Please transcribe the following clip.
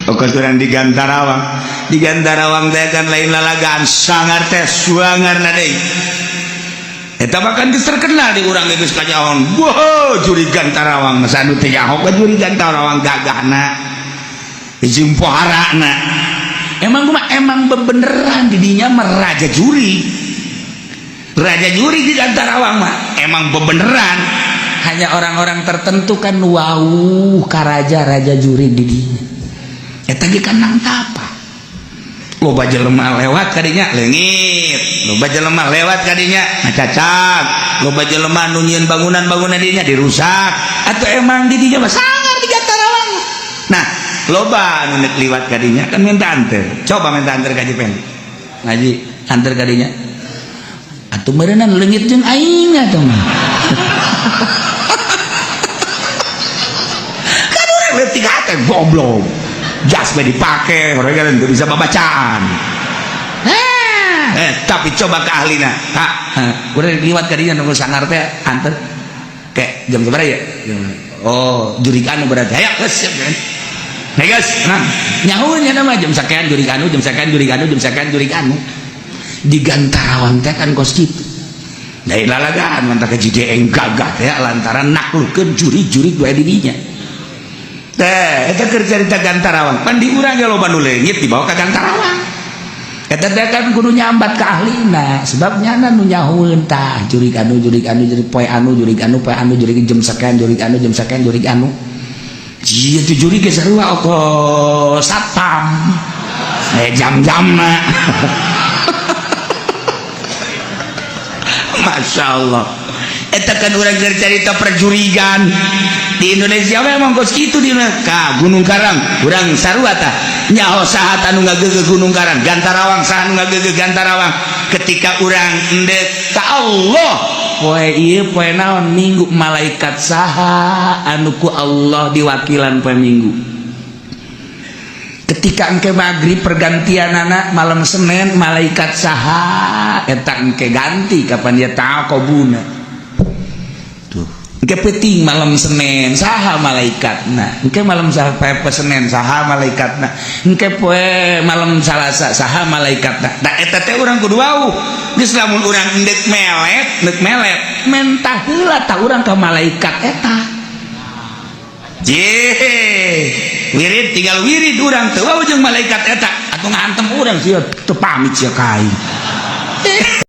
Pokok urang di Gantarawang, di Gantarawang teh kan lain lalagaan, sangar teh suangar na deui. Eta bahkan geus terkenal di urang geus kanyahoan. Wah, jurig Gantarawang sanu teh nyaho ka jurig Gantarawang gagahna. Jeung poharana. Emang mah emang bebeneran di dinya mah raja juri. Raja juri di Gantarawang mah emang bebeneran. Hanya orang-orang tertentu kan wow ka raja-raja juri di dinya. Eta ge kan nang tapa. Loba jelema lewat kadinya leungit, loba jelema lewat kadinya ngacacak, loba jelema nu nyieun bangunan-bangunan dinya dirusak, atau emang di dinya mah sangar di Gantarawang. Nah, loba anu nek liwat kadinya kan minta anter. Coba minta anter ka Haji Pendi. Ngaji anter kadinya. Atuh meureunnan leungit jeung aing atuh mah. Kan urang leutik hate goblok. Jas we dipake, orang kan teu bisa babacaan. Nah, tapi coba ke ahlina. Kak, urang liwat kadinya nunggu sangar teh anter. Kayak jam berapa ya? Oh, jurig anu berarti. Ayo, geus siap kan. Nah, guys, nah, nyahueun nya nama jam sakean jurig anu, jam sakean jurig anu, jam sakean jurig anu. Di Gantarawang teh kan kos kitu. Dari lalagaan mantap ke JDN gagah teh lantaran naklukeun jurig-jurig dua di dinya. Teh, eta keur carita Gantarawang. Pan di urang ge loba nu leungit dibawa ka Gantarawang. Eta teh kan kudu nyambat ka ahlina, sebab nyana nu nyahueun tah jurig anu, jurig anu, jurig poe anu, jurig anu, poe anu, jurig jam sekian, jurig anu, jam sekian, jurig anu. Jia tu jurig ge sarua oko satpam. Jam-jamna. Masya Allah. Eta kan urang keur carita perjurigan di Indonesia memang kos kitu di ka Gunung Karang urang sarua tah nyaho saha anu ngageugeuh Gunung Karang, Gantarawang saha anu ngageugeuh Gantarawang. Ketika urang endek ka Allah poe ieu poe naon minggu, malaikat saha anu ku Allah diwakilan poe minggu. Ketika engke maghrib pergantian anak malam Senin, malaikat saha eta engke ganti kapan dia taqobuna tuh. Engke peting malam Senin saha malaikatna, engke malam saha poe Senin saha malaikatna, engke poe malam Salasa saha malaikatna. Nah, eta teh urang kudu wau geus lamun urang endek melet, endek melet mentah heula tah urang ka malaikat eta. Jeh, wirid tinggal wirid urang teu wau jeung malaikat eta atuh ngantem urang sia teu pamit sia ka aing.